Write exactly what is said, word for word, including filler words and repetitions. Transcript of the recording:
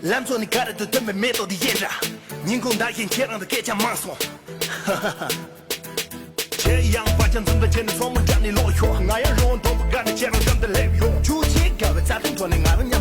ལམ་སང་ནི་ག་རེ་འདུག་སྟོན་པའི་མེ་ཏོག་དེ་ཡིན་ར། ཉིན་གུང་ད་གིན་ཁྱེད་རང་དང་སྐད་ཆ་མང་སོང་། ཁྱེད་ཡང་བར་ཆད་འཛུམ་དང་བྱས་ནས་མཚོ་མོ་འགྲམ་ནས་ལོག་ཤོག་ང་ཡང་རོང་སྡོང་པོ་སྒར་ནས་ཁྱེད་རང་འགྲམ་དུ་སླེབས་ཡོང་། ཆུ་ཆེན་དགའ་བའི་རྩྭ་ཐང་ཁྲོད་ནས་ང་རང་